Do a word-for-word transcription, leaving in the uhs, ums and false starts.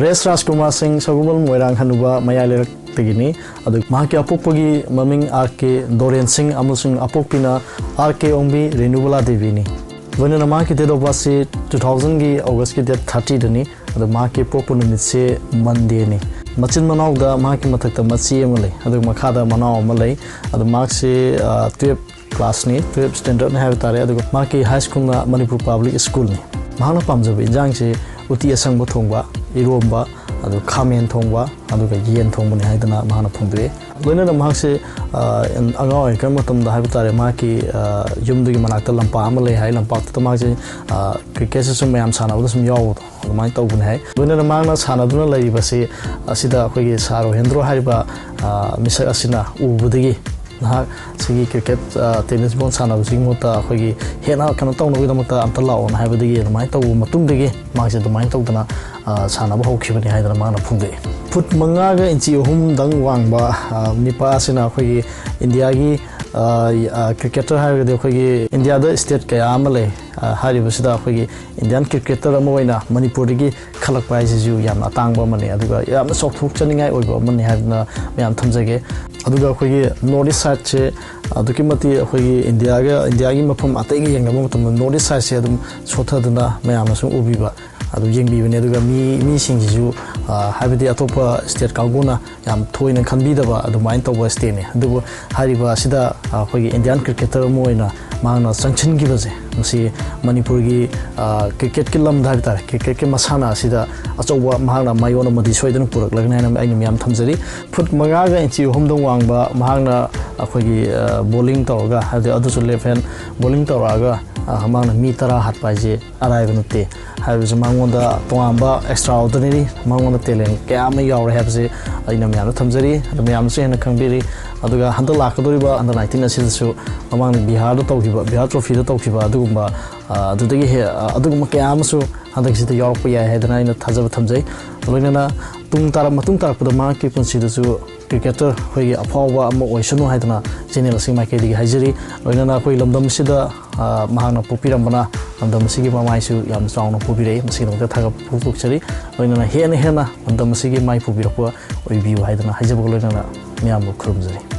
Race ꯔꯥꯖꯀꯨꯃꯥꯔ ꯁꯤꯡ, ꯁꯒꯣꯜꯕꯟ ꯃꯣꯏꯔꯥꯡ ꯍꯅꯨꯕ ꯃꯌꯥꯏ ꯂꯩꯔꯛꯇꯒꯤꯅꯤ꯫ ꯑꯗꯨ ꯃꯍꯥꯛꯀꯤ ꯑꯄꯣꯛꯄꯒꯤ ꯃꯃꯤꯡ ꯑꯥꯔ ꯀꯦ ꯗꯣꯔꯦꯟ ꯁꯤꯡ ꯑꯃꯁꯨꯡ ꯑꯄꯣꯛꯄꯤꯅ ꯑꯥꯔ ꯀꯦ ꯑꯣꯡꯕꯤ ꯔꯦꯅꯨꯕꯂꯥ ꯗꯦꯕꯤꯅꯤ꯫ ꯂꯣꯏꯅꯅ ꯃꯍꯥꯛꯀꯤ date of birth ꯁꯤ two thousand ꯒꯤ August ꯀꯤ date thirty ꯗꯅꯤ꯫ ꯑꯗꯣ ꯃꯍꯥꯛꯀꯤ ꯄꯣꯛꯄ ꯅꯨꯃꯤꯠꯁꯦ Monday ꯅꯤ꯫ ꯃꯆꯤꯟ ꯃꯅꯥꯎꯗ ꯃꯍꯥꯛꯀꯤ ꯃꯊꯛꯇ ꯃꯆꯦ ꯑꯃ ꯂꯩ, ꯑꯗꯨꯒ ꯃꯈꯥꯗ ꯃꯅꯥꯎ ꯑꯃ ꯂꯩ꯫ ꯑꯗꯣ ꯃꯍꯥꯛꯁꯦ, ꯑ, twelve class ꯅꯤ, twelve standard ꯅꯤ ꯍꯥꯏꯕ ꯇꯥꯔꯦ꯫ ꯑꯗꯨꯒ ꯃꯍꯥꯛꯀꯤ high school ꯅ ꯃꯅꯤꯄꯨꯔ Public School ꯅꯤ꯫ ꯃꯍꯥꯛꯅ ꯄꯥꯝꯖꯕ ꯏꯟꯖꯥꯡꯁꯦ ꯎꯇꯤ ꯑꯁꯪꯕ ꯊꯣꯡꯕ, ꯏꯔꯣꯝꯕ, ꯑꯗꯨ ꯈꯥꯃꯦꯟ ꯊꯣꯡꯕ, ꯑꯗꯨꯒ ꯌꯦꯟ ꯊꯣꯡꯕꯅꯤ ꯍꯥꯏꯗꯅ ꯃꯍꯥꯛꯅ ꯐꯣꯡꯗꯣꯛꯑꯦ꯫ ꯂꯣꯏꯅꯅ ꯃꯍꯥꯛꯁꯦ, ꯑ, ꯑꯉꯥꯡ ꯑꯣꯏꯔꯤꯀꯥꯟ ꯃꯇꯝꯗ ꯍꯥꯏꯕ ꯇꯥꯔꯦ, ꯃꯍꯥꯛꯀꯤ, ꯑ, ꯌꯨꯝꯗꯨꯒꯤ ꯃꯅꯥꯛꯇ ꯂꯝꯄꯥꯛ ꯑꯃ ꯂꯩ ꯍꯥꯏ꯫ ꯂꯝꯄꯥꯛꯇꯨꯗ ꯃꯍꯥꯛꯁꯦ, ꯑ, cricket ꯁꯦ ꯁꯨꯝ ꯃꯌꯥꯝ ꯁꯥꯟꯅꯕꯗ ꯁꯨꯝ ꯌꯥꯎꯕꯗꯣ, ꯑꯗꯨꯃꯥꯏꯅ ꯇꯧꯕꯅꯤ ꯍꯥꯏ꯫ ꯂꯣꯏꯅꯅ ꯃꯍꯥꯛꯅ ꯁꯥꯟꯅꯗꯨꯅ ꯂꯩꯔꯤꯕꯁꯤ ꯑꯁꯤꯗ ꯑꯩꯈꯣꯏꯒꯤ ꯁꯥꯔ ꯔꯣꯍꯦꯟꯗ꯭ꯔꯣ ꯍꯥꯏꯔꯤꯕ, ꯑ, ꯃꯤꯁꯛ ꯑꯁꯤꯅ ꯎꯕꯗꯒꯤ ꯅꯍꯥꯛ ꯁꯤꯒꯤ cricket, ꯑ, tennis ball ꯁꯥꯟꯅꯕꯁꯤꯒꯤ ꯃꯍꯨꯠꯇ ꯑꯩꯈꯣꯏꯒꯤ ꯍꯦꯟꯅ ꯀꯩꯅꯣ ꯇꯧꯅꯕꯒꯤꯗꯃꯛꯇ ꯑꯝꯇ ꯂꯥꯛꯑꯣꯅ ꯍꯥꯏꯕꯗꯒꯤ ꯑꯗꯨꯃꯥꯏꯅ ꯇꯧꯕ ꯃꯇꯨꯡꯗꯒꯤ ꯃꯍꯥꯛꯁꯦ ꯑꯗꯨꯃꯥꯏꯅ ꯇꯧꯗꯅ, ꯑ, ꯁꯥꯟꯅꯕ ꯍꯧꯈꯤꯕꯅꯤ ꯍꯥꯏꯗꯅ ꯃꯥꯅ ꯐꯣꯡꯗꯣꯛꯏ꯫ ꯐꯨꯠ ꯃꯉꯥꯒ ꯏꯟꯆꯤ ꯑꯍꯨꯝꯗꯪ ꯋꯥꯡꯕ, ꯑ, ꯅꯤꯄꯥ ꯑꯁꯤꯅ ꯑꯩꯈꯣꯏꯒꯤ ꯏꯟꯗꯤꯌꯥꯒꯤ, ꯑ, ꯑ, cricketer ꯍꯥꯏꯔꯒꯗꯤ ꯑꯩꯈꯣꯏꯒꯤ ꯏꯟꯗꯤꯌꯥꯗ state ꯀꯌꯥ ꯑꯃ ꯂꯩ꯫ ꯑ, ꯍꯥꯏꯔꯤꯕꯁꯤꯗ ꯑꯩꯈꯣꯏꯒꯤ Indian cricketer ꯑꯃ ꯑꯣꯏꯅ ꯃꯅꯤꯄꯨꯔꯗꯒꯤ ꯈꯜꯂꯛꯄ ꯍꯥꯏꯁꯤꯁꯨ ꯌꯥꯝꯅ ꯑꯇꯥꯡꯕ ꯑꯃꯅꯤ, ꯑꯗꯨꯒ ꯌꯥꯝꯅ ꯆꯥꯎꯊꯣꯛꯆꯅꯤꯡꯉꯥꯏ ꯑꯣꯏꯕ ꯑꯃꯅꯤ ꯍꯥꯏꯗꯅ ꯃꯌꯥꯝ ꯊꯝꯖꯒꯦ꯫ ꯑꯗꯨꯒ ꯑꯩꯈꯣꯏꯒꯤ North East side ꯁꯦ ꯑꯗꯨꯛꯀꯤ ꯃꯇꯤꯛ ꯑꯩꯈꯣꯏꯒꯤ ꯏꯟꯗꯤꯌꯥꯒ, ꯏꯟꯗꯤꯌꯥꯒꯤ ꯃꯐꯝ ꯑꯇꯩꯒ ꯌꯦꯡꯅꯕ ꯃꯇꯝꯗ North East side ꯁꯦ ꯑꯗꯨꯝ ꯁꯣꯠꯊꯗꯨꯅ ꯃꯌꯥꯝꯅ ꯁꯨꯝ ꯎꯕꯤꯕ, ꯑꯗꯨ ꯌꯦꯡꯕꯤꯕꯅꯦ꯫ ꯑꯗꯨꯒ ꯃꯤ, ꯃꯤꯁꯤꯡꯁꯤꯁꯨ, ꯑ, ꯍꯥꯏꯕꯗꯤ ꯑꯇꯣꯞꯄ state ꯀꯥꯡꯕꯨꯅ ꯌꯥꯝ ꯊꯣꯏꯅ ꯈꯟꯕꯤꯗꯕ ꯑꯗꯨꯃꯥꯏꯅ ꯇꯧꯕ state ꯅꯤ꯫ ꯑꯗꯨꯕꯨ ꯍꯥꯏꯔꯤꯕ ꯑꯁꯤꯗ, ꯑ, ꯑꯩꯈꯣꯏꯒꯤ Indian cricketer ꯑꯃ ꯑꯣꯏꯅ ꯃꯍꯥꯛꯅ ꯆꯪꯁꯤꯟꯈꯤꯕꯁꯦ, ꯃꯁꯤ ꯃꯅꯤꯄꯨꯔꯒꯤ, ꯑ, cricket ꯀꯤ ꯂꯝꯗ ꯍꯥꯏꯕ ꯇꯥꯔꯦ, cricket ꯀꯤ ꯃꯁꯥꯟꯅ ꯑꯁꯤꯗ ꯑꯆꯧꯕ ꯃꯍꯥꯛꯅ ꯃꯥꯏꯑꯣꯟ ꯑꯃꯗꯤ ꯁꯣꯏꯗꯅ ꯄꯨꯔꯛꯂꯒꯅꯤ ꯍꯥꯏꯅ ꯑꯩꯅ ꯃꯌꯥꯝ ꯊꯝꯖꯔꯤ꯫ ꯐꯨꯠ ꯃꯉꯥꯒ ꯏꯟꯆꯤ ꯑꯍꯨꯝꯗꯪ ꯋꯥꯡꯕ ꯃꯍꯥꯛꯅ ꯑꯩꯈꯣꯏꯒꯤ, ꯑ, bowling ꯇꯧꯔꯒ, ꯍꯥꯏꯕꯗꯤ ꯑꯗꯨꯁꯨ left hand bowling ꯇꯧꯔꯛꯑꯒ, ꯑ, ꯃꯍꯥꯛꯅ ꯃꯤ ꯇꯔꯥ ꯍꯥꯠꯄ ꯍꯥꯏꯁꯦ ꯑꯔꯥꯏꯕ ꯅꯠꯇꯦ ꯍꯥꯏꯕꯁꯤ ꯃꯉꯣꯟꯗ ꯇꯣꯉꯥꯟꯕ extraordinary, ꯃꯉꯣꯟꯗ talent ꯀꯌꯥ ꯑꯃ ꯌꯥꯎꯔꯦ ꯍꯥꯏꯕꯁꯤ ꯑꯩꯅ ꯃꯌꯥꯝꯗ ꯊꯝꯖꯔꯤ꯫ ꯑꯗꯨ ꯃꯌꯥꯝꯅꯁꯨ ꯍꯦꯟꯅ ꯈꯪꯕꯤꯔꯤ꯫ ꯑꯗꯨꯒ ꯍꯟꯗꯛ ꯂꯥꯛꯀꯗꯧꯔꯤꯕ under nineteen ꯑꯁꯤꯗꯁꯨ ꯃꯃꯥꯡꯗ ꯕꯤꯍꯥꯔꯗ ꯇꯧꯈꯤꯕ, ꯕꯤꯍꯥꯔ trophy ꯗ ꯇꯧꯈꯤꯕ ꯑꯗꯨꯒꯨꯝꯕ, ꯑ, ꯑꯗꯨꯗꯒꯤ ꯍꯦ-, ꯑ, ꯑꯗꯨꯒꯨꯝꯕ ꯀꯌꯥ ꯑꯃꯁꯨ ꯍꯟꯗꯛꯁꯤꯗ ꯌꯥꯎꯔꯛꯄ ꯌꯥꯏ ꯍꯥꯏꯗꯅ ꯑꯩꯅ ꯊꯥꯖꯕ ꯊꯝꯖꯩ꯫ ꯂꯣꯏꯅꯅ ꯇꯨꯡ ꯇꯥꯔꯛ-, ꯃꯇꯨꯡ ꯇꯥꯔꯛꯄꯗ ꯃꯍꯥꯛꯀꯤ ꯄꯨꯟꯁꯤꯗꯁꯨ cricketer ꯑꯩꯈꯣꯏꯒꯤ ꯑꯐꯥꯎꯕ ꯑꯃ ꯑꯣꯏꯁꯅꯨ ꯍꯥꯏꯗꯅ channel ꯑꯁꯤꯒꯤ ꯃꯥꯏꯀꯩꯗꯒꯤ ꯍꯥꯏꯖꯔꯤ꯫ ꯂꯣꯏꯅꯅ ꯑꯩꯈꯣꯏ ꯂꯝꯗꯝꯁꯤꯗ ꯑ, ꯃꯍꯥꯛꯅ ꯄꯣꯛꯄꯤꯔꯝꯕꯅ ꯂꯝꯗꯝ ꯑꯁꯤꯒꯤ ꯃꯃꯥꯏꯁꯨ ꯌꯥꯝꯅ ꯆꯥꯎꯅ ꯄꯨꯕꯤꯔꯛꯏ꯫ ꯃꯁꯤꯒꯤꯗꯃꯛꯇ ꯊꯥꯒꯠꯄ ꯐꯣꯡꯗꯣꯛꯆꯔꯤ꯫ ꯂꯣꯏꯅꯅ ꯍꯦꯟꯅ ꯍꯦꯟꯅ ꯂꯝꯗꯝ ꯑꯁꯤꯒꯤ ꯃꯥꯏ ꯄꯨꯕꯤꯔꯛꯄ ꯑꯣꯏꯕꯤꯌꯨ ꯍꯥꯏꯗꯅ ꯍꯥꯏꯖꯕꯒ ꯂꯣꯏꯅꯅ ꯃꯤꯌꯥꯝꯕꯨ ꯈꯨꯔꯨꯝꯖꯔꯤ꯫